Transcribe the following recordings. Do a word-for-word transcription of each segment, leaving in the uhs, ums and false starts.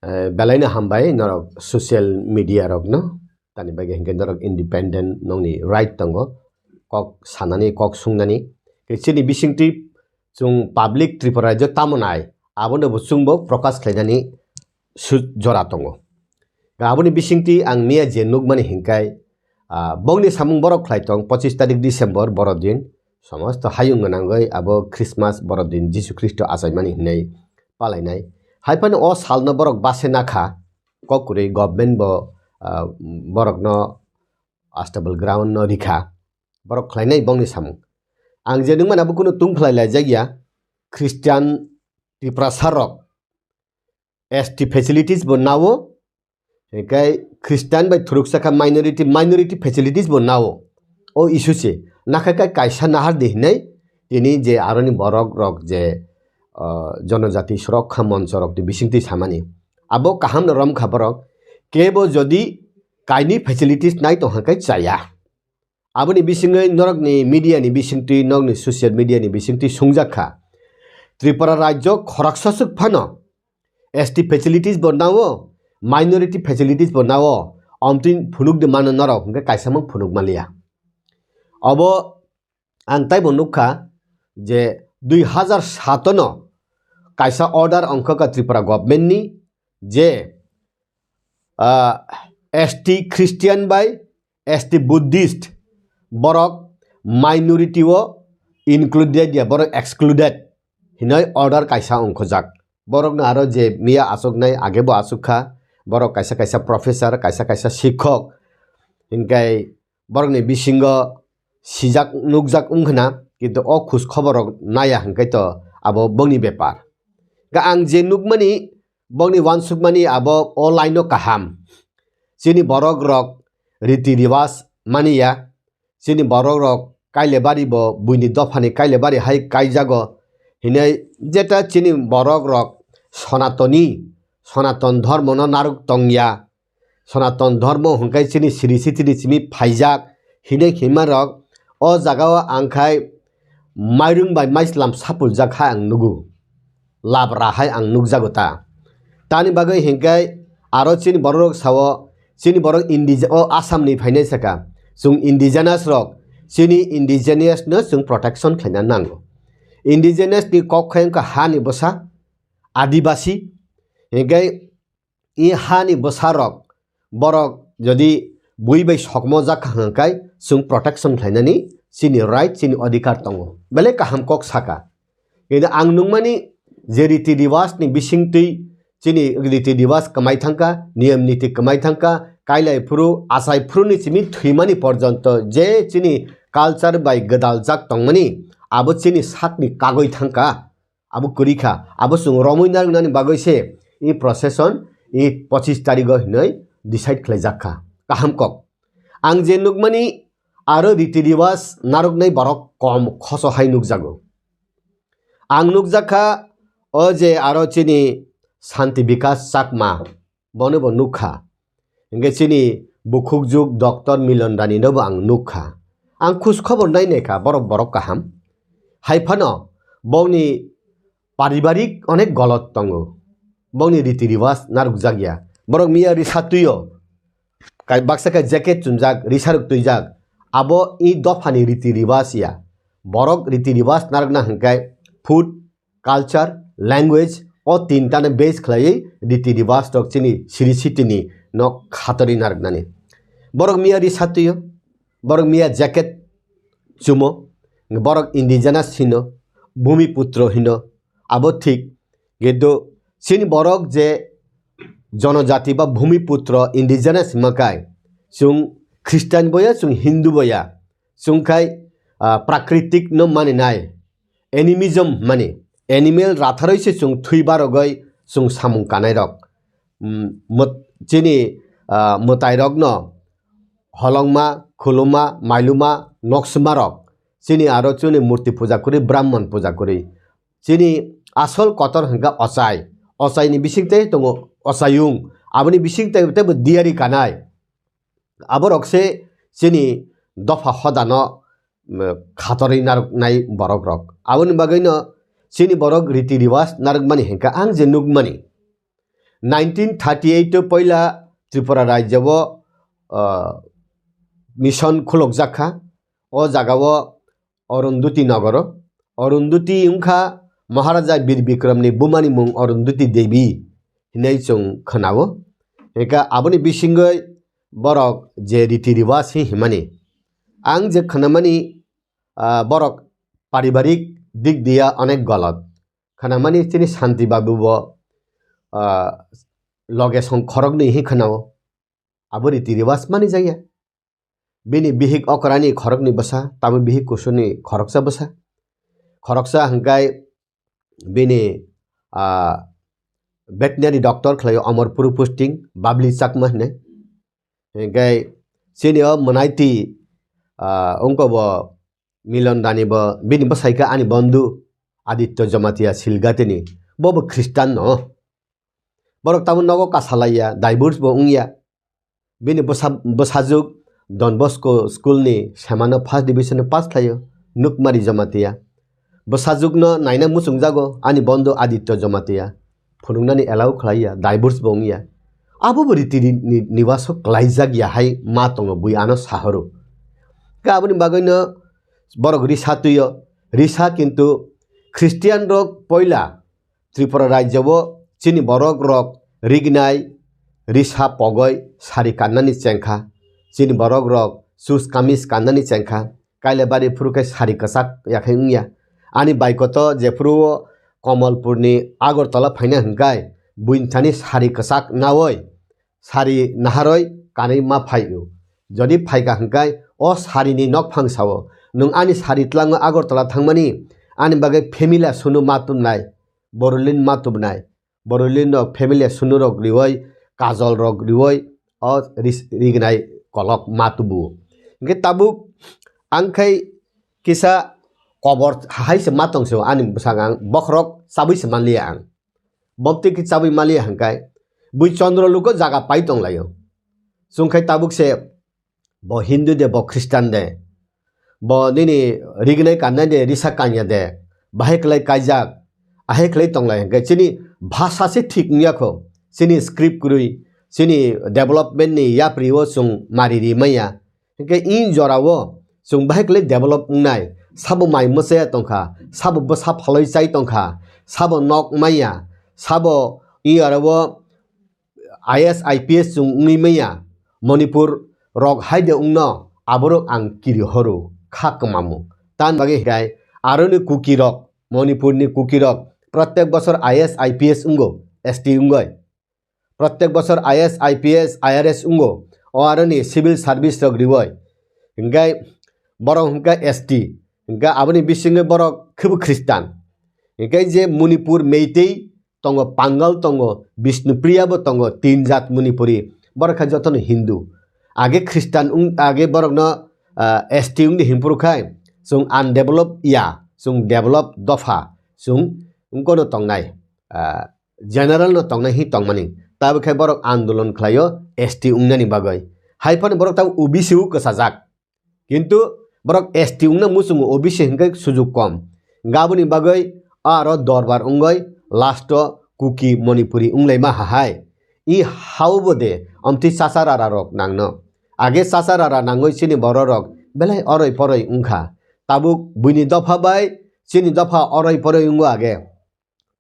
Eh, belaino hambai norok social media rokno, tani bagwi hinkhe norok independent nongni right tongo kok sanani, kok sungnani. Tei chini bisingtwi chwng public Tripura rajyo tamo nai, abono bo chwngbo prokash khlainani su-, jora tongo. Aboni bisingtwi ang miya je nukmani hinkai, ah, bongni samung borok khlai tong, pochis tarik December borodin, somosto hayung gwnangwi abo Christmas borodin Jisu Khristo achaimani hinwi palainai. Haiphano o salno borok base nakha, kok kwrwi government bo, ah, borokno unstable ground no rikha, borok khlainai bongni samung. Ang je nukmani abo kunu tungphlai laijakya, Christian Tiprasa rok S T facilities bo nao, hinkhe Christian bai thuruksa kha minority, minority facilities bo nao. O issue se. Nakha khe kaisa nahar di hinai tini je aroni borok rok je, ah, jonojati surokkha moncho rok ni bisingtwi samani. Abo kaham no romkha borok. Kebo jodi kaini facilities nai tongkha khe chaya. Aboni bisingwi norokni media ni bisingtwi, norokni social media ni bisingtwi sungjakha. Tripura rajyo khoroksa swk phano S T facilities bo nao, minority facilities bo nao, omtwi phunuk de mano norok, hinkhe kaisa mang phunuk manliya. Obo ang taibo nukha je dui hazar sato no kaisa order ongkha ka Tripura government ni je, ah, S T Christian bai S T Buddhist borok minority o included ya, borok excluded hinoi order kaisa ongkhojak. Borokno aro je miya achuknai, age bo achukha, borok kaisa kaisa professor, kaisa kaisa sikhok, hinkhe borokni bisingo sijak nukjak wngkhna, kintu o khus khobor rok naiya hinkhe to abo bongni bepar. Ga ang je nukmani, bongni wansukmani abo o line o kaham. Chini borok rok riti riwas maniya, chini borok rok kailebari bo buini dophani kailebari hai kaijago hinwi jeta chini borok rok Sonatoni, Sonaton dhormono narwk tongya. Sonaton dhormo hwnkhe chini siri sitini simi phaijak hinwi hima rok o jaga o ang khai mairung bai maislam sapuljak hai ang nugo. Labra hai ang nukjago ta. Tani bagwi hinkhe aro chini borok rok sao, chini borok indije-, o Assam ni phainai saka. Chwng indigenous rok, chini indigenous no chwng protection khlaina nango. Indigenous ni kok khai wngkha ha ni bwsa, Adibasi. Hinkhe i ha ni bwsa rok, borok jodi bui bai sokmo jak kha hwnkhai chwng protection khlainani chini right, chini odhikar tongo. Belai kaham kok saka. Kintu ang nukmani je riti riwas ni bisingtwi chini riti riwas kwmai thangkha, niyam niti kwmai thangkha, kailai phuru, achai phuru ni simi thwimani porjonto je chini culture bai gwdal jak tongmani abo chini sakni kagwi thangkha. Abo kwrwi kha. Abo chwng romwi narwknani bagwi se i procession i pochis tarigo hinwi decide khlaijak kha. Kaham kok. Ang je nukmani aro riti riwas narwknai borok kom khoso hai nukjago. Ang nukjak kha o je aro chini Santi Bikas Chakma, bono bo nukha. Hinkhe chini bukhukjuk Doctor Milon Rani no bo ang nukha. Ang khus khobor nai nai kha, borok borok kaham. Hai phano bongni paribarik onek golot tongo. Bongni riti riwas narwkjak ya. Borok miya risa twi o. Kai baksa khe jacket chumjak, risa rok twijak. Abo i dophani riti riwas ya. Borok riti riwas narwkna hwnkhe food, culture, language, o tinta no base khlaiwi riti riwas rok chini siri sitini no khatorwi narwknani. Borok miya risa twi o, borok miya jacket chumo, borok indigenous hino, bhumi putro hino, abo thik. Kintu chini borok je jonojati ba bhumi putro indigenous hima kai, chwng Christian bo ya, chwng Hindu bo ya, chwng khai, ah, prakritik no mani nai, animism mani, animal ratharoi se chwng thwi barogoi chwng samung kanai rok. Mm, mot-, chini, ah, mwtai rok no holongma, khuluma, mailuma, noksma rok. Chini aro chini murti puja kwrwi, brahman puja kwrwi. Chini asol kotor hwnkha ochai. Ochai ni bising tei tongo ochayung. Aboni bising tei teibo diyari kanai. Aborok se chini dopha hodano, mm, khatorwi narwknai borok rok. Aboni bagwi no chini borok riti riwas narwkmani hwnkha ang je nukmani. Nineteen thirty eight o poila Tripura rajya o, ah, mission khulokjak kha. O jaga o Arundhati nogoro. Arundhati wngkha Maharaja Bir Bikramni bumani mung Arundhati Devi hinwi chwng khwnao. Hingkhe aboni bisingwi borok je riti riwaj hi himani. Ang je khwnamani, ah, borok paribarik dik diya onek golot. Khwnamani chini Shanti Babu bo, ah, loge song khoroknwi hi khwnao. Abo riti riwaj mani jaya. Bini bihik okrani khoroknwi bwsa, tamo bihik kusurni khoroksa bwsa. Khoroksa hwnkhe bini, ah, veterinary doctor khlaio Amarpur posting, Babli Chakma hinwi. Hingkhe chini o mwnaiti, ah, wngkha bo Milon Dani bo, bini bwsai khe ani bondhu Aditya Jamatia Silgatini. Bo bo Khristan no. Borok tabuk nogo kasalaiya, divorce bo wngya. Bini bwsa-, bwsajwk Don Bosco school ni semano first division pass khlaio, Nukmari Jamatia. Bwsajwkno naina muchungjago ani bondhu Aditya Jamatia. Phunuknani allow khlaiya, divorce bo wngya. Abo bo riti ri-, ni-, niwaso klaijak ya hai ma tongo, bui ano sahoro. Khe aboni bagwino borok risa tuio, risa kintu Christian rok poila Tripura rajya o chini borok rok rignai risa pogoi sari kannani chengkha. Chini borok rok sus kamis kannani chengkha. Kailabari phuru khe sari kwchak yakhai wngya. Ani baikoto jephuru o Komolpurni Agartala phaina hwnkhe buini thani sari kwchak naoi sari naharoi kanwi ma phaio. Jodi phaikha hwnkhe o sarini nokphang sao, "Nwng ani sari tlango Agartala thangmani, ani bagwi family sunu ma tubnai, borolin ma tubnai." Borolino family sunurok rioi, kajol rok rioi, o ris-, rignai kolok ma tubu. Hingke tabuk ang khai kisa kobor hai se ma tong se ani bwsang ang bokhorok chabwi se manliya ang. Bobti ki chabwi manliya hingkai bui chondro luko jaga pai tong laio. Chwng khai tabuk se Bo Hindu de, bo Khristan de, bo nini rignai kannai de, risa kanya de, bahai khlai kaijak, ahai khlai tonglai hwnkhe chini bhasha se thik wngya kho, chini script kwrwi, chini development ni yapri o chwng mari ri manya. Hwnkhe in jora o chwng bahai khlai develop wngnai, sabo mai mwchaya tongkha, sabo bwsa phalwi chai tongkha, sabo nok manya, sabo in jora o I A S, I P S chwng wngwi manya, Manipur rok haide wngno, aborok ang kiri horo, kha kwmamu. Tan bagwi hinkhe aroni Kuki rok, Manipur ni Kuki rok, protek bosor I A S, I P S wngo, S T wngoi. Protek bosor I A S, I P S, I R S wngo, o aroni civil service rok rioi. Hinkhe borok hinkhe S T, hinkhe aboni bisingwi borok khebo Khristan. Hinkhe je Manipur Meitei, tongo, Pangal tongo, Bishnupriya bo tongo, tin jat Manipuri, borok khe jotono Hindu. Age Khristan wng, age borokno, ah, S T wngdi hinphuru khai, chwng undeveloped ya, chwng developed dopha, chwng wngkono tongnai, ah, general no tongnai hi tongmani. Tabuk khe borok andolon khlaio S T wngnani bagwi. Haiphano borok tabuk O B C o kwchajak. Kintu borok S T wngna muchungo, O B C hinkhe sujuk kom. Gaboni bagwi aro dorbar wngwi last o Kuki Manipuri wnglaima hahai. I hao bo de omtwi chacha rara rok nangno. Age chacha rara nangwi chini borok rok belai oroi poroi wngkha. Tabuk buini dopha bai chini dopha oroi poroi wngo age.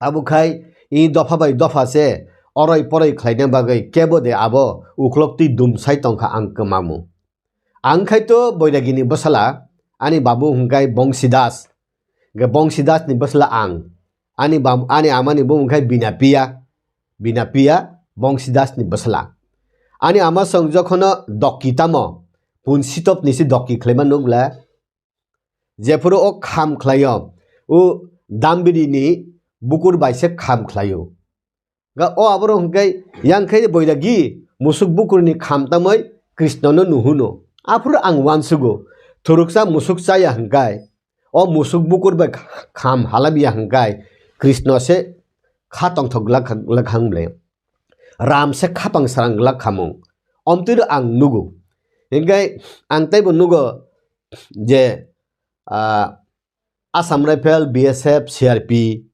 Tabuk khai i dopha bai dopha se oroi poroi khlaina bagwi kebo de abo uklok twi dum sai tongkha ang kwmamu. Ang khai to Boiragini bwsala, ani babu hwnkhe Bongsi Das. Hwnkhe Bongsi Das ni bwsala ang. Ani bab-, ani amani bumung khai Binapiya. Binapiya Bongsi Das ni bwsala. Ani ama song jokhono dokki tamo, pun sitop ni se dokki khlaima nukla. Jephuru o kham khlaio, o Dambiri ni bukur bai se kham khlaio. Ga o aborok hwnkhe yang khe Boiragi musuk bukur ni kham tamoi Krishna no nuhuno. Aphuru ang uansugo, thuruksa musuk chaya hwnkhe o musuk bukur bai kham halabya hwnkhe Krishna se kha tongthok glak, glak hang ble. Ram se khapang sarang glak khamung. Omtwi ang nugo. Hinkhe ang teibo nugo je, ah, Assam Rifle, B S F, C R P,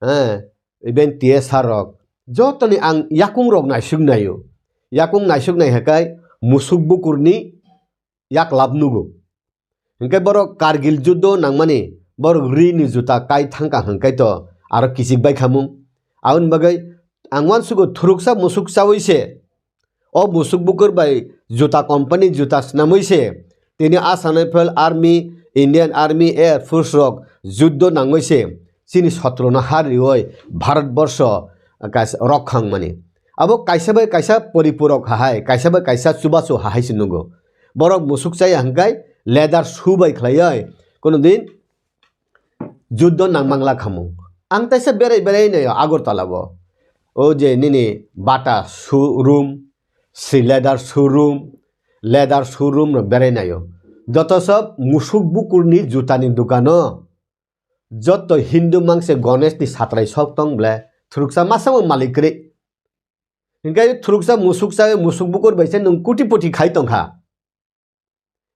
eh, even T S R rok, Jotoni ang yakung rok naisuk naio. Yakung naisuk nai hakai musuk bukurni yak lab nugo. Hingke borok Kargil juddo nangmani borok ri ni juta kai thangka hingkai to aro kichik bai khamung. Aboni bagwi ang wansugo thuruksa musuk chawi se. O musuk bukur bai juta company juta snamwi se, tini Assam Rifle Army, Indian Army, Air Force rok juddo nangwi se, chini sotro no har riwi Bharat borsho kaisa rok khang mani. Abo kaisa bai kaisa poripurok hahai, kaisa bai kaisa chubachu hahai se nugo. Borok musuk chaya hingkai leather shoe bai khlaiwi kono din juddo nangmangla khamung. Ang taisa berai berai naio Agartala bo. O je nini Bata showroom, Sri Leather showroom, Leather showroom no berai naio. Joto sob musuk bukurni jutani dukano. Joto Hindu mangse Ganesh ni satrai sok tong ble thuruksa masa mo malik kri. Hingke thuruksa musuk sa musuk bukur bai se nung kuti puti khai tong kha.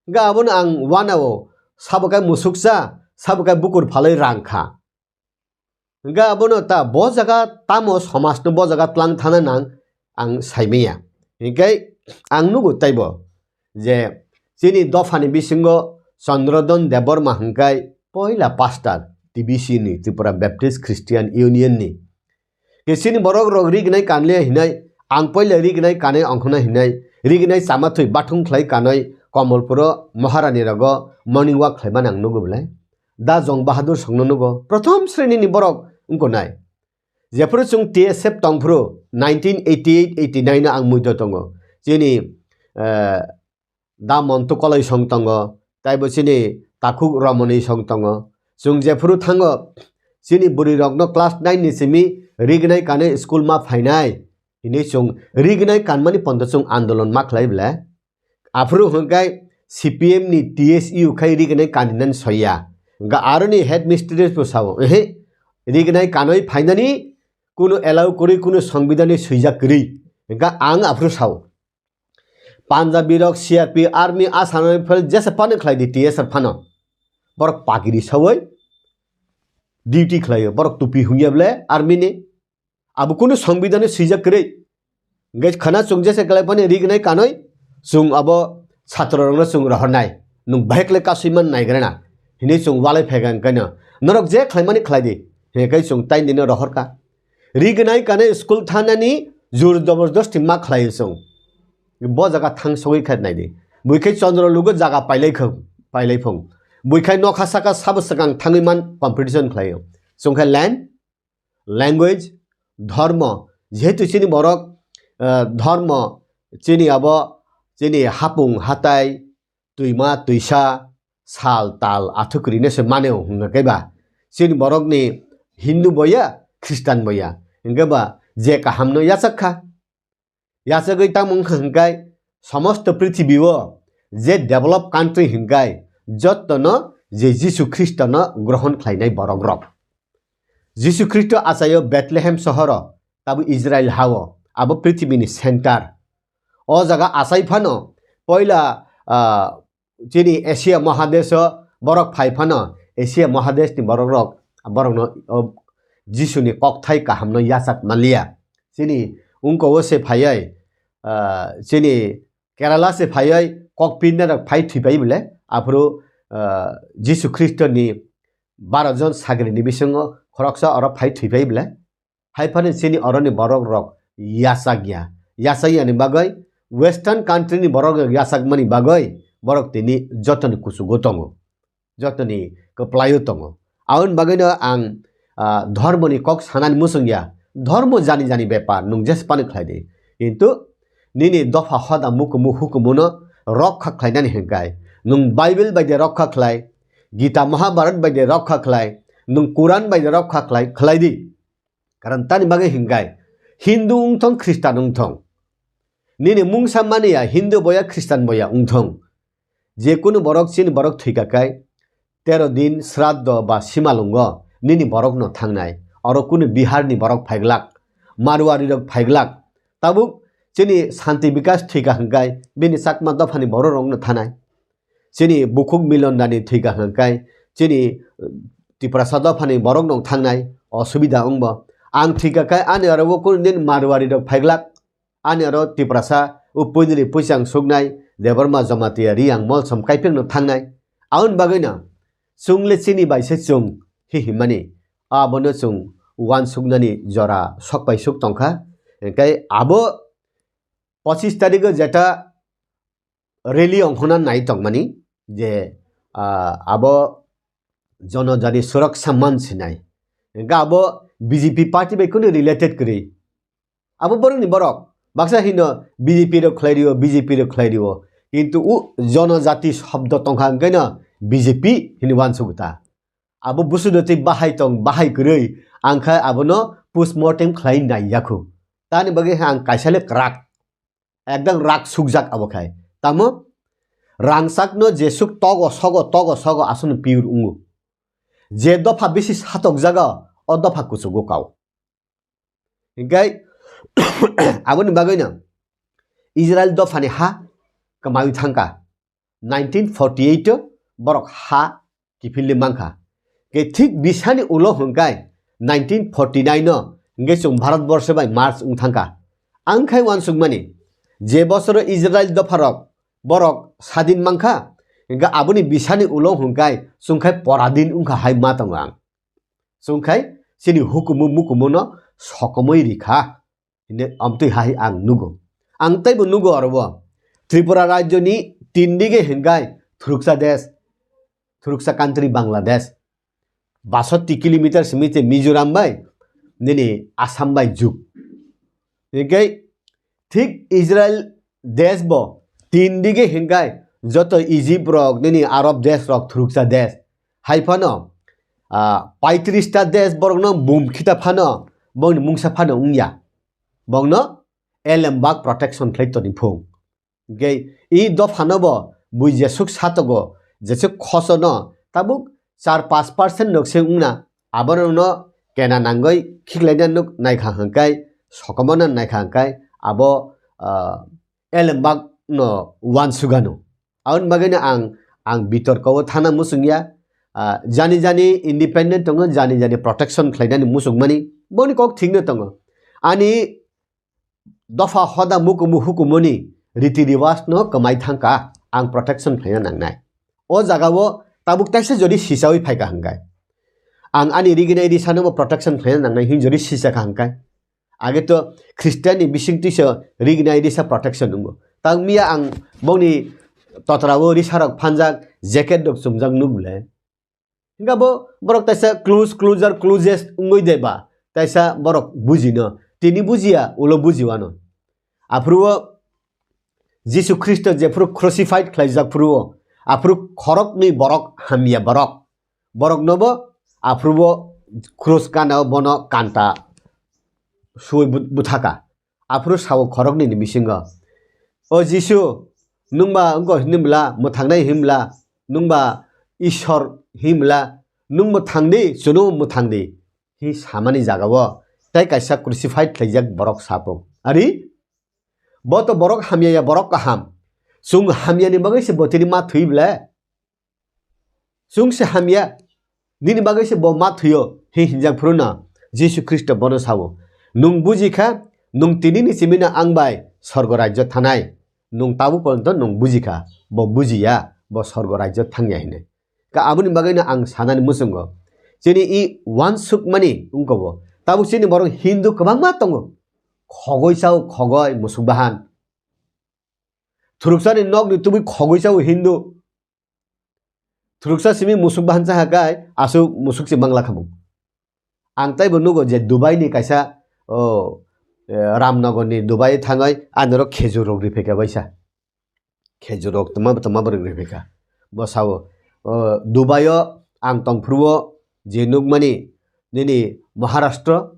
Hingke abono ang wanao sabo kai musuk sa, sabo kai bukur phalai rang kha. Hingke abono ta bo jaga tamo somaj no bo jaga tlang thana nang ang saimaya. Hingke ang nugo taibo je chini dophani bisingo Chandradon Debbarma hingkai poila pastor T B C ni, Tripura Baptist Christian Union ni. Ke chini borok rok rignai kanle hinai, ang poila rignai kanai ongkhona hinai, rignai chama thwi bathung khlai kanai Komolpuro Maharani rogo morning walk khlaimani ang nugo belai. Da Jong Bahadur songno nugo. Prothom sreni ni borok wngko nai. Jephuru chwng T S F tongphuru nineteen eighty eight eighty nine no ang muido tongo. Chini, eh, Da Montu Koloi song tongo, taibo chini Takhuk Romoni song tongo. Chwng jephuru thango, chini bwrwi rokno class nine ni simi rignai kanwi school ma phainai. Hini chwng rignai kanmani pondo chwng andolon ma khlai ble. Aphuru hwnkhai C P M ni T S U khai rignai kaninani soya. Hwnkha aroni headmistress bo sao, "Ehe, rignai kanwi phainani kunu allow kwrwi, kunu songbidani swijak kwrwi." Hwnkha ang aphuru sao. Punjabi rok, C R P, army, Assam Rifle jesa phano khlai di, T S R phano. Borok pagiri sawi duty khlaio, borok tupi hungya ble army ni. Abo kunu songbidani swijak kwrwi. Hingke khana chwng jesa khlai phani rignai kanwi, chwng abo satro rokno chwng rohornai. Nwng bahai khlai kasui man naigrana. Hini chwng walai phaikha hwnkhe no. Norok je khlaimani khlai di. Hingke chwng taini no rohorkha. Rignai kanwi school thanani jur jabardasti ma khlaio chwng. Bo jaga thang sogwi khe nai di. Buikhai chondro lugo jaga pailai khw, pailai phung. Buikhai nokha saka sabo swkang thangwi man competition khlaio. Chwng khe land, language, dhormo. Jehetu chini borok, eh, dhormo, chini abo, chini hapung hatai, twima twisa, sal tal athuk rina se mane hwnkhe ba. Chini borokni Hindu boya, Khristan boya. Hwnkhe ba je kahamno yachak kha. Yachagwi tamo wngkha hwnkhe, somosto prithibi o je develop country hwnkhe, jottono je Jisu Khristono grohon khlainai borok rok. Jisu Khristo achaio Bethlehem sohoro, tabo Israel hao, abo prithibini center. O jaga achai phano, poila, ah, chini Asia Mahadesh o borok phai phano, Asia Mahadesh ni borok rok, borok no, o, Jisu ni kokthai kaham no yachak manliya. Chini ungko o se phaioi, ah, chini Kerala se phaioi kok pinna rok phai thwi pai bole, aphuru, ah, Jisu Khristo ni baro jon sagri ni bisingo khoroksa oro phai thwi pai bole. Hai phano chini oroni borok rok yachak ya. Yachak yani bagwi western country ni borok rok yachak mani bagwi borok tini jotoni kuchugo tongo. Jotoni kwplaio tongo. Aboni bagwino ang, ah, dhormoni kok sanani muchung ya. Dhormo jani jani bepar, nwng jesphano khlai di. Kintu nini dopha hoda mukumu hukumuno rokha khlainani hwnkhe, nwng Bible bai de rokha khlai, Gita Mahabharat bai de rokha khlai, nwng Quran bai de rokha khlai, khlai di. Karon tani bagwi hwnkhe Hindu wngthong, Khristan wngthong. Nini mungsa mani ya Hindu boya, Khristan boya wngthong. Je kunu borok chini borok thwika kai tero din sraddho ba simalungo nini borok no thangnai. Oro kunu Bihar ni borok phaiglak, Marwari rok phaiglak. Tabuk chini Shanti Bikash thwika hwnkhe bini Chakma dophani borok rok no thanai. Chini bukhuk Milon Dani thwika hwnkhe chini, uh, Tiprasa dophani borok no thangnai, osubida wngbo. Ang thwikha khai ani aro o kunu din Marwari rok phaiglak. Ani aro Tiprasa o puinini puisang suknai, Debbarma Jamatia Riang Molsom kaipengno thangnai. Aboni bagwino chwng le chini bai se chwng hi himani, abono chwng uansuknani jora sok bai suk tongkha. Hingkhe abo pochis tarikh o jeta rally ongkhorna nai tongmani je, ah, abo Jonojati Suraksa Manch hinai. Hingkhe abo B J P party bai kunu related kwrwi. Abo borokni borok. Baksa hino B J P rok khlai rio, B J P rok khlai rio. Kintu u Jonojati shobdo tongkha hwnkhe no B J P hini uansukgo ta. Abo busudo tei bahai tong, bahai kwrwi, ang khe abono postmortem khlai nai yakhu. Tani bagwi ang kaisa le kwrak. Ekdam rak sukjak abo khai. Tamo? Rangchakno jesuk togo sogo, togo sogo aswkno pure wngo. Je dopha bisi satokjago, o dopha kuchugo kao. Hingkhe aboni bagwino Israel dophani ha kwmawi thangkha. Nineteen forty-eight o borok ha kiphilwi mankha. Ke thik bisani ulo hwnkhe nineteen forty-nine o hwnkhe chwng Bharat borsho bai merge wng thangkha. Ang khai uansukmani, je bosoro Israel dopharok borok sadin mankha, hwnkhe aboni bisani ulo hwnkhe chwng khai poradin wngkha hai ma tongo ang. Chwng khai chini hukumu mukumuno sokomwi rikha. Hine amtwi hai ang nugo. Ang teibo nugo oro o. Tripura rajyoni tin dige hingai thuruksa desh, thuruksa country Bangladesh. Basatti kilometer simi te Mizoram bai nini Assam bai juk. Hingke thik Israel desh bo tin dige hingai joto Egypt rok nini Arab desh rok thuruksa desh. Hai phano, ah, paitris ta desh borokno bum khita phano, bongni mungsa phano wngya. Bongno elembak protection khlai toni phung. Hingke i dophano bo bui jesuk satogo, jesuk khosono tabuk char pash percent nok se wngna, aborokno kena nangoi khiklaina nuk naikha hingkai, sokomona naikha hingkai, abo, ah, elembak no uansugano. Aboni bagwino ang, ang bitorko o thana muchungya. Ah, jani jani independent tongo, jani jani protection khlainani muchungmani. Boni kok thikno tongo. Ani dopha hoda mukumu hukumuni riti riwaj no kwmai thangka, ang protection khlaina nangnai. O jaga o tabuk taisa jodi sisawi phaika hingkai. Ang ani riginai risano bo protection khlaina nangnai hin jodi sisakha hingkai. Age to Christian ni bising twiso rignai risa protection wngo. Tang miya ang bongni totra o risa rok phanjak, jacket rok chumjak nuk le. Hinga bo borok taisa close, closer, closest wngwi de ba. Taisa borok bujino. Tini bujiya, ulo bujiwano. Aphuru o Jisu Khristo jephuru crucified khlaijak phuru o. Aphuru khoroknwi borok hamya borok. Boroknobo aphuru bo cross gana o bono kanta suwi bu-, buthaka. Aphuru sao khoroknwi ni bisingo, "O Jisu, nwngba wngkha hinwi mla, mwthangnai hinwi mla, nwngba Ishwar hinwi mla, nwng mwthangdi, chwngno mwthangdi," hi samani jagao tei kaisa crucified khlaijak borok sapung. Ari? Bo to borok hamya ya, borok kaham. Chwng hamyani bagwi se bo tini ma thwi ble? Chwng se hamya, nini bagwi se bo ma thwio, hi hinjak phuru no Jisu Khristo bono sao, "Nwng buji kha, nwng tini ni simi no ang bai sorgo rajyo thanai. Nwng tabuk porjonto nwng buji kha, bo buji ya, bo sorgo rajyo thang ya," hinwi. Ka aboni bagwi no ang sanani muchungo. Chini i uansukmani wngkha bo. Tabuk chini borok Hindu kwbangma tongo. Khogoi sao, khogoi, musuk bahan. Thuruksa ni nok ni tubui khogoi sao Hindu. Thuruksa simi musuk bahan cha hakai, aswk musuk se mangla khamung. Ang taibo nugo je Dubai ni kaisa, o, eh, Ramnagar ni Dubai thangoi, anoro khejur rok riphaikha baisa. Khejur rok tma tma bo riphaikha. Bo sao, o, Dubai o ang tongphuru o je nukmani nini Maharashtra,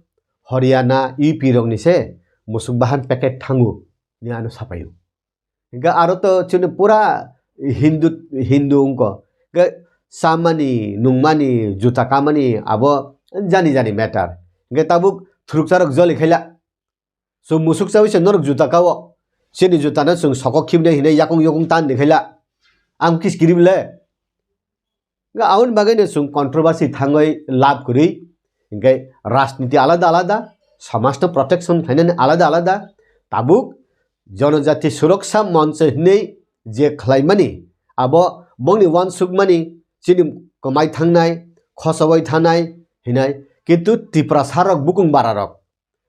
Haryana, U P rok ni se musuk bahan packet thango ni ano sapaio. Hingke aro to chini pura Hindu, Hindu wngkha. Hingke chamani, nungmani, juta kamani abo jani jani matter. Hingke tabuk thuruksa rok joli khaila. Chwng musuk chawi se norok juta kao. Chini juta no chwng soko khibnai hinwi yakung yakung tan de khaila. Ang kis kirib le. Nga aboni bagwi no chwng controversy thangwi lab kwrwi. Hingke rajniti alada alada, Samajno protection khlainani alada alada, tabuk Jonojati Suroksa Moncho hinwi je khlaimani, abo bongni uansukmani, chini kwmai thangnai, khosowai thanai hinai, kintu Tiprasa rok, bukung bara rok,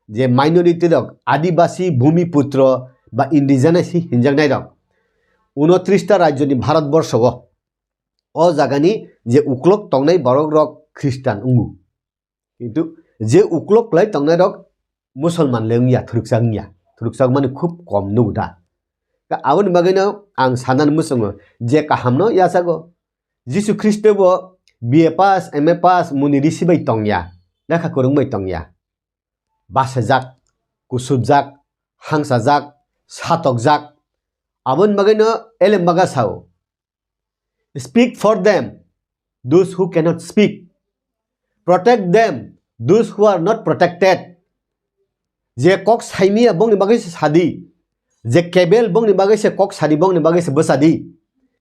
je minority rok, Adibasi, Bhumiputro ba indigenous hi hinjaknai rok, unotris ta rajyoni Bharat borsho o, o jagani je uklok tongnai borok rok Khristan wngo. Kintu je uklok kwlai tongnai rok Musolman le wngya, thwrwksa wngya, thwrwksa mani khub kom nugo da. Ka aboni bagwino ang sanani muchungo je kahamno yachago. Jisu Khristo bo B A pass, M A pass muni risi bai tongya, lekha kwrwng bai tongya. Bachajak, kusubjak, hangsajak, satokjak. Aboni bagwino elem baga sao, "Speak for them, those who cannot speak. Protect them, those who are not protected." Je kok saimiya bongni bagwi se sadi, je kebel bongni bagwi se kok sadi, bongni bagwi se bwsadi.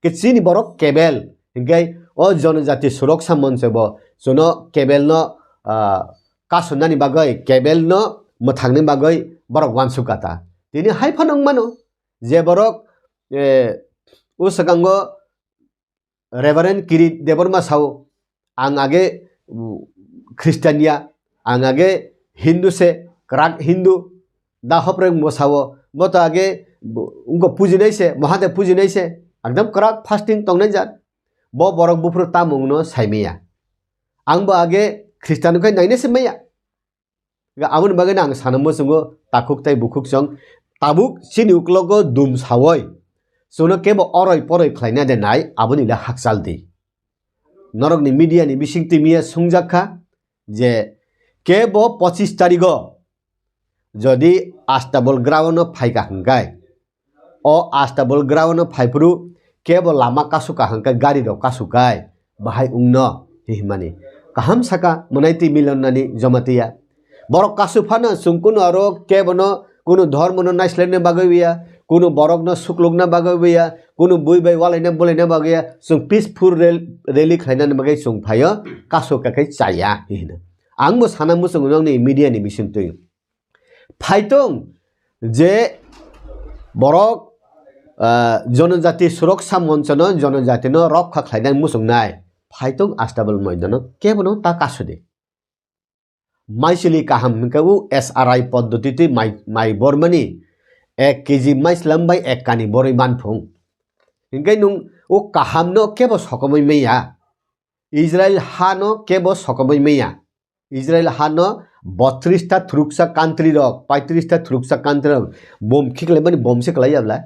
Ke chini borok kebel, hinkhe o Jonojati Suroksa Moncho bo chuno kebelno, ah, kasunani bagwi, kebelno mwthangni bagwi borok uansuk kha ta. Tini hai phano wng mano, je borok, eh, o swkango Reverend Kirit Debbarma sao, "Ang age, mm, Christian ya, ang age Hindu se, kwrak Hindu, da hopreng bo sao, bo to age bo, wngkha pujinai se, Mahadev pujinai se, ekdam kwrak fasting tongnai jat." Bo borok buphuru tamungno saimaya. Ang bo age Christian khai nainai se maya. Ga aboni bagwi no ang sana muchungo takhuk tei bukhuk chwng tabuk chini uklogo dum sawi. Chwngno kebo oroi poroi khlaina de nai aboni le hakchal di. Norokni media ni bising twi miya sungjak kha je kebo pochis tarigo jodi Astabol ground no phaika hwnkhe, o Astabol ground no phaiphuru kebo lama kasuka hwnkhe gari rok kasukai bahai wngno himani. Kaham saka mwnai twi milon nani Jamatia. Borok kasu phano chwng kunu aro kebono kunu dhormono naislaina bagwi ya, kunu borokno suklukna bagwi ya, kunu bui bai walaina bulaina bagwi ya, chwng peaceful rel-, rally khlainani bagwi chwng phaio, kasu kakai chaya hino. Ang bo sana muchungo nokni media ni bising twi. Phaitong je borok, ah, Jonojati Suroksa Monchono, Jonojatino rokha khlainani muchungnai. Phaitong Astabol moidano kebono ta kasudi. Maisili kaham hwnkhe o S R I poddoti twi mai, mai bormani ek K G maislam bai ek kani borwi manphung. Hinkhe nwng o kahamno kebo sokomoi maya. Israel hano kebo sokomoi maya. Israel hano botris ta thuruksa country rok, paitris ta thuruksa country rok bom khiklaimani bom se kwlaiya bwlai.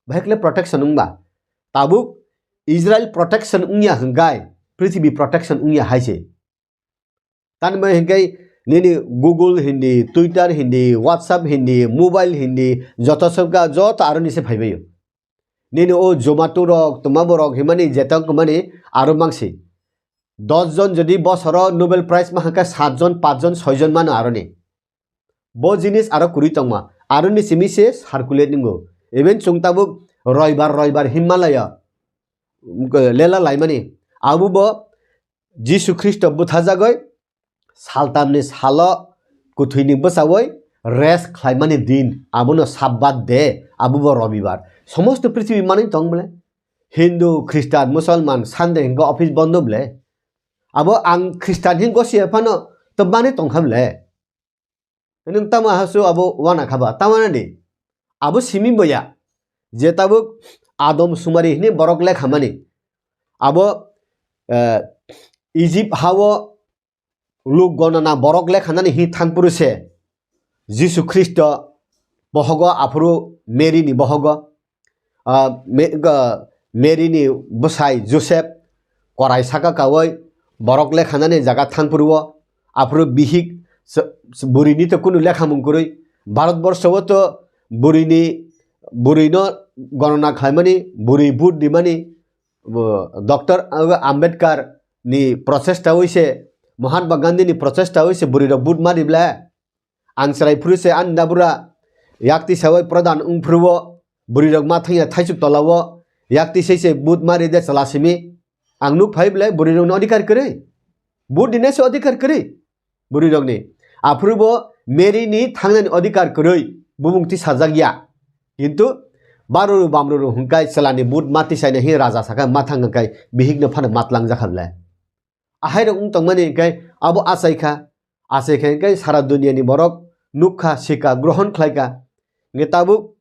Bahai kle protection wngba. Tabuk Israel protection wngya hwnkhe prithibi protection wngya hai se. Tani bai hwnkhe nini Google hindi, Twitter hindi, WhatsApp hindi, mobile hindi, joto sobka joto aroni se phaibaio. Nini o Zomato rok, tuma borok himani jetang kumani aro mangsi. Dos jon jodi bosoro Nobel Prize ma hwnkhe sat jon, pach jon, soi jon mano aroni. Bo jinis aro kwrwi tongma. Aroni simi se circulate ningo. Even chwng tabuk roibar, roibar himma laya. Lela laimani. Abo bo Jisu Khristo bwthajagoi saltamni salo kwthwini bwchawi rest khlaimani din. Abono Sabbath de, abo bo robibar. Somosto prithibi manwi tong bole. Hindu, Khristan, Musolman, Sunday hwnkhe office bondo bole. Abo ang Khristan hin gosiya phano to manwi tongkha bole. Nwng tamo hasu abo wana khaba, tamana di. Abo simi boya. Je tabuk Adam sumari hini borok lekhamani. Abo, eh, Egypt hao luk gonana borok lekhanani hi thangpuru se. Jisu Khristo bohogo aphuru Mary ni bohogo. Ah, me-, ga-, Mary ni bwsai Joseph korai saka kawi borok lekhanani jaga thangpuru o. Aphuru bihik s-, s-, bwrwi ni to kunu lekhamung kwrwi. Bharat borsho o to bwrwi ni, bwrwi no gonona khlaimani, bwrwi vote rimani, bo, Doctor Ambedkar ni prochesta wi se, Mahatma Gandhi ni prochesta wi se bwrwi rok vote ma ribla. Ang chwrai phuru se ani dabura yak twi sawi pradhan wng phuru o bwrwi rok ma thangya thaisuk tola o yak twi sai se vote ma ride chwla simi. Ang nuk phai bwlai bwrwi rok ni odhikar kwrwi. Vote rina se odhikar kwrwi bwrwi rok ni. Aphuru bo Mary ni thangnani odhikar kwrwi bumung tisajak ya. Kintu baruru bamruru hwnkhe chwlani but ma tisaina hi raja sakha ma thang hwnkhe bihikno phano matlang jakha le. Ahairok wng tongmani hwnkhe abo achaikha, achaikha hwnkhe sara duniani borok nukha, sikha, grohon khlaikha. Hwnkhe tabuk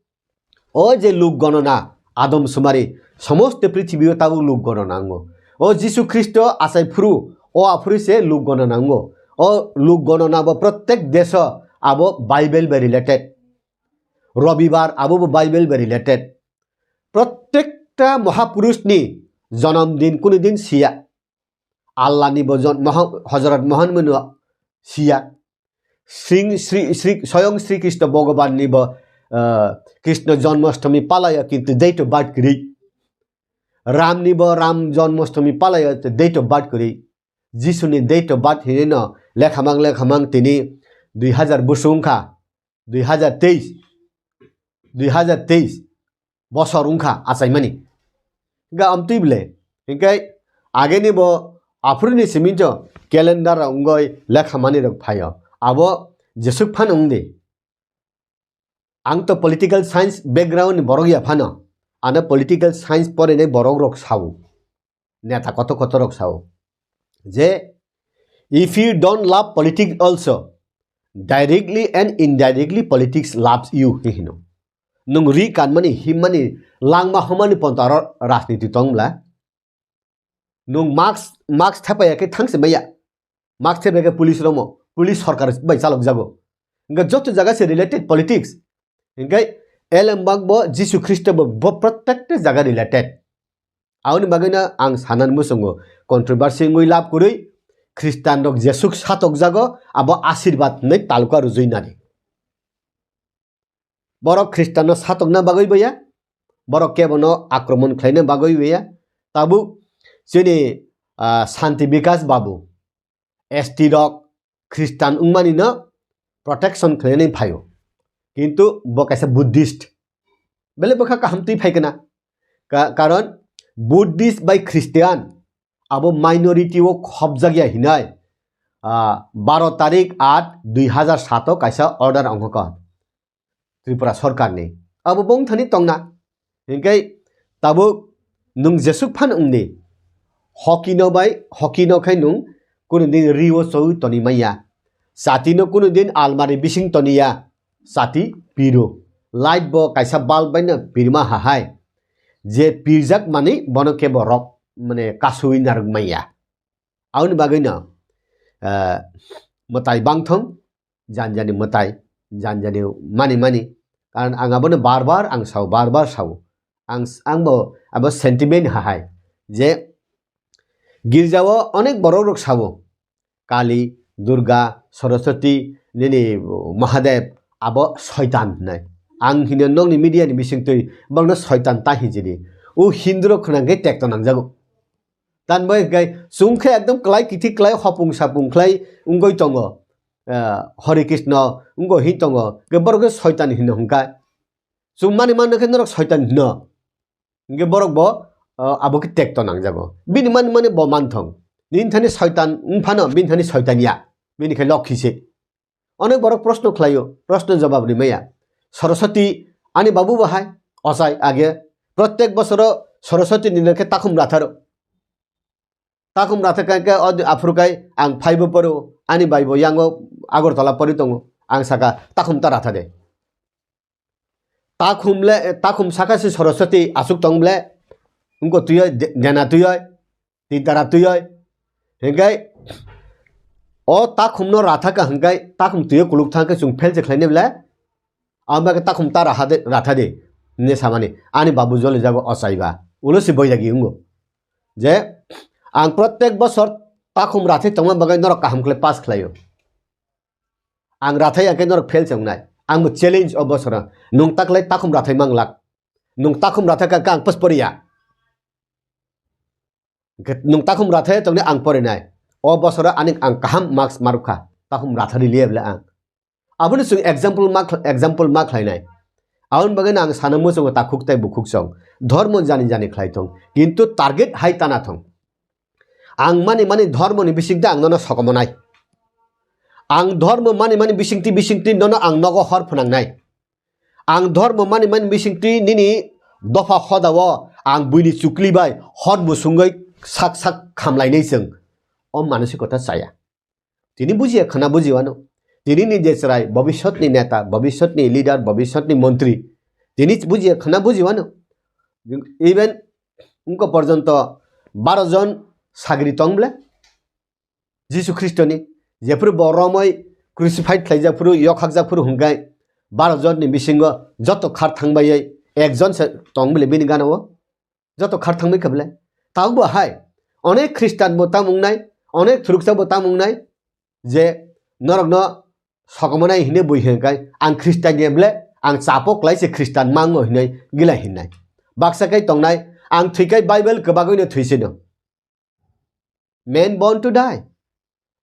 o je luk gonona, adom sumari, somosto prithibio tabuk luk gonona wngo. O Jisu Khristo achai phuru, o aphuru se luk gonona wngo. O luk gonona bo prottek deso abo Bible bai related. Robibar abo bo Bible bai related. Prottekta mohapurushni jonom din kunu din siya. Allah ni bo jon-, Moha-, Hojrot Mohan munu siya. Sri, Sri, Sri, soyong Sri Krishna Bhagavan ni bo, ah, Krishna Janmashtami palaya kintu date of birth kwrwi. Ram ni bo Ram Janmashtami palaya date of birth kwrwi. Jisu ni date of birth hinwi no lekhamang lekhamang tini dui hajar busu wngkha. Dui hajar teis, dui hajar teis bosor wngkha achaimani. Hingkhe amtwi bwle, hingkhe ageni bo aphuruni siminjo calendar rok wngoi lekha mani rok phaio. Abo jesuk phano wngdi. Ang to political science background ni borok ya phano, ano political science porinai borok rok sao. Neta kotor kotor rok sao je, "If you don't love politics also, directly and indirectly politics loves you," hi hino. Nung ri kanmani, himmani, langma homani pontaro rajniti tong bla? Nung mask, mask thepaya khe thangse maya. Mask thepaya khe police romo, police sorkar bai chalok jago. Hingkhe joto jaga se related politics. Hingkhe elembak bo Jisu Khristo bo, bo prottekta jaga related. Aboni bagwino ang sanani muchungo controversy wngwi lab kwrwi Khristan rok jesuk satok jago, abo asirbat hinwi taluka rujui nani. Borok Khristanno satokna bagwi boya, borok kebono akromon khlaina bagwi boya. Tabuk chini, ah, Santi Bikas Babu, S T rok Khristan wngmani no protection khlainani phaio. Kintu bo kaisa Buddhist. Bele bwkha kaham twi phai kana. Ka-, karon Buddhist bai Christian abo minority o khopjak ya hinai, ah, baro tarik aat dui hazar saat o kaisa order ongkha Tripura sorkar ni. Abo bongthani tongna. Hingkhe tabuk nung jesuk phan wngdi. Hoki no bai, hoki no khai nung kunu din ri o choi toni maya. Chati no kunu din almari bising toni ya. Chati piro. Light bo kaisa bulb bai no pirma hahai. Je pirjak mani bono kebo rok mane kasui narwk maya. Aboni bagwi no, eh, mwtai bangthong, janjani mwtai, janjani mani mani. Karon ang abono bar bar ang sao, bar bar sao. Ang, ang bo abo sentiment hahai je girjao onek borok rok sao, Kali, Durga, Saraswati, nini Mahadev, abo soitan hinai. Ang hino nokni media ni bising twi bangno soitan ta hinjini. O Hindu rok khwnang khe tekto nangjago. Tan bai khe chwng khe ekdom klai kithi klai hopung sapung khlai wngoi tongo. Eh, Hare Krishna wngoi hin tongo. Khe borok khe soitan hino hwnkha. Chwng mani mano khe norok soitan hino. Hingke borok bo, eh, abo khe tekto nangjago. Bini mani mani bo manthong. Nini thani soitan wng phano, bini thani soitan ya. Bini khe lokhi se. Onek borok proshno khlaio, proshno jawab rimaya. Saraswati, ani babu bo hai, ochai age. Prottek bosoro Saraswati ni nokhe takhum ratharo. Takhum ratha kai khe o aphuru kai ang phaibo poro, ani bai bo yango Agartala pori tongo. Ang saka, "Takhum ta ratha de." Takhum le, takhum saka se Saraswati asuk tong ble, wngko twi oi, de-, dena twi oi, tintara twi oi. Hingkai o takhum no ratha ka hingkai takhum twi o kuluk thang khe chwng fail se khlai ne ble. Ang ba khe takhum ta raha de, ratha de, ne samani, ani babu joli jago ochai ba. Ulo si boiragi wngo. Je, ang prottek bosor takhum rathai tongma bagwi norok kaham khlai pass khlaio. Ang rathai ya khe norok fail se wngnai. Ang bo challenge o bosoro. Nwng ta khlai takhum rathai mang lak. Nwng takhum rathai ka, ka ang pass poriya. Hwnkhe nwng takhum rathai tongni ang porinai. O bosoro ani ang kaham marks marwkha. Takhum rathari liya bwle ang. Aboni chwng example ma khl-, example ma khlainai. Aboni bagwi no ang sana muchungo takhuk tei bukhuk chong. Dhormo jani jani khlai thong. Kintu target hai tana thong. Ang mani mani dhormoni bisingtwi ang nono sokomonai. Ang dhormo mani mani bisingtwi bisingtwi nono ang nogo hor phwnangnai. Ang dhormo mani mani bisingtwi nini dopha hodao ang buini chukli bai hor musungwi sak sak khamlainai chwng. O manosikota chaya. Tini bujiya khana bujiwano. Tini ni je chwrai bobisotni neta, bobisotni leader, bobisotni montri. Tini bujiya khana bujiwano. Even wngkha porjonto baro jon sagri tong ble. Jisu Khristoni jephuru bo romoi crucified khlaijak phuru, yokhakjak phuru hwnkhe baro jonni bisingo joto khar thangbaiwi ekjon se tong bile bini gana-o. Joto khar thangbai kha bile. Tabukbo hai onek Khristan bo tamo wngnai, onek thuruksa bo tamo wngnai je norokno sokomonai hine bui hwnkhai ang Khristan ya bile, ang chapo klai se Khristan mango hinwi gila hinnai. Baksa kai tongnai ang thwikai Bible kwbagwino thwisino. Men born to die.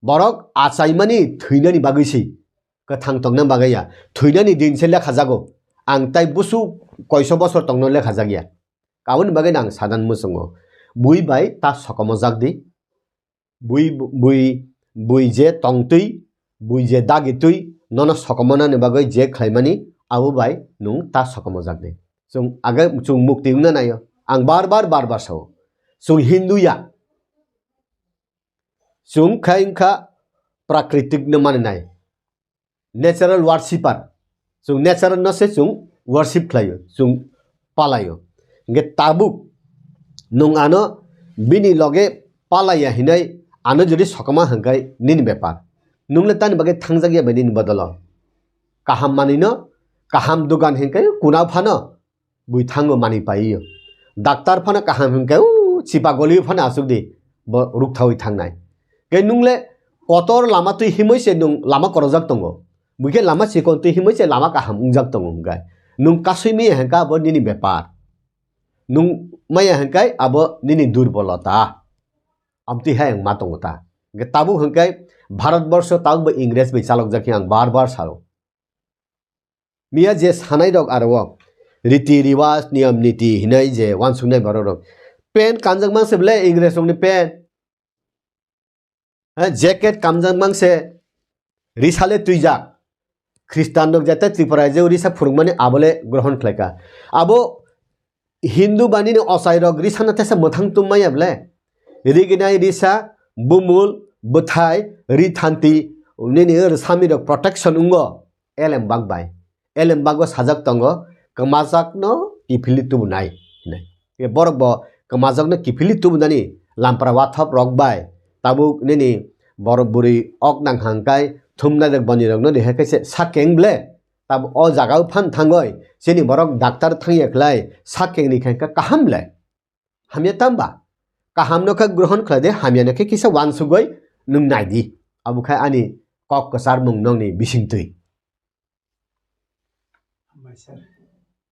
Borok achaimani thwinani bagwi se, kwthang tongna bagwi ya. Thwinani din se lekha jago. Ang tai busu koiso bosor tongno lekha jak ya. Aboni bagwi ang sadan muchungo. Bui bai ta sokomo jak di. Bui, bui, bui je tongtwi, bui je dagitwi, nono sokomonani bagwi je khlaimani, abo bai nwng ta sokomo jak di. Chwng age, chwng mukti wngna naio. Ang bar bar, bar bar sao. Chwng Hindu ya. Chwng khai wngkha prakritik no mani nai. Natural worshipper. Chwng natural no se chwng worship khlaio, chwng palaio. Hingke tabuk nwng ano bini loge palaiya hinai ano jodi sokoma hwnkhe nini bepar. Nwng le tani bagwi thangjak ya bai nini bodolo. Kaham manwi no, kaham dogan hwnkhe kuna phano bui thango manwi paiyo. Daktar phano kaham hwnkhe, u, chipa goliyo phano aswk di, bo ruk thawi thangnai. Khe nwng le kotor lama twi himwi se nwng lama korojak tongo. Bui khe lama chikon twi himwi se lama kaham wngjak tongo hwnkhe. Nwng kasui maya hwnkhe abo nini bepar. Nwng maya hwnkhe abo nini durbolota. Amtwi hai ang ma tongo ta. Hwnkhe tabuk hwnkhe Bharat borsho tabuk bo Ingres bai chalokjak khe ang bar bar salo. Miya je sanai rok aro o riti riwaj, niyam niti hinai je wansuknai borok rok. Pen kanjak mang se bele Ingres rokni pen. Ha, jacket kamjak mang se risa le twijak. Khristan rok jete Tripura je risa phurukmani abo le grohon khlaika. Abo Hindu ba nini ochai rok risa no tesa mwthang tum maya bele. Riginai risa, bumul, bwthai, ri thanti, nini rwsami rok protection wngo. Elembak bai. Elembak o sajak tongo, kwmajak no kiphilwi tubunai hinai. E borok bo kwmajak no kiphilwi tubunani lampra wathop rok bai. Tabuk nini borok bwrwi ok nang hangkai thumnai rok boni rok no rihai khe se sakeng ble. Tabuk o jaga o phan thangoi chini borok daktar thangya khlai sakeng ni khankha kaham le. Hamya tamba? Kaham no khe grohon khlai de, hamya no khe kisa wansugoi nwng nai di. Abo khai ani kok kwchar mung nokni bisingtwi. Hambai sir.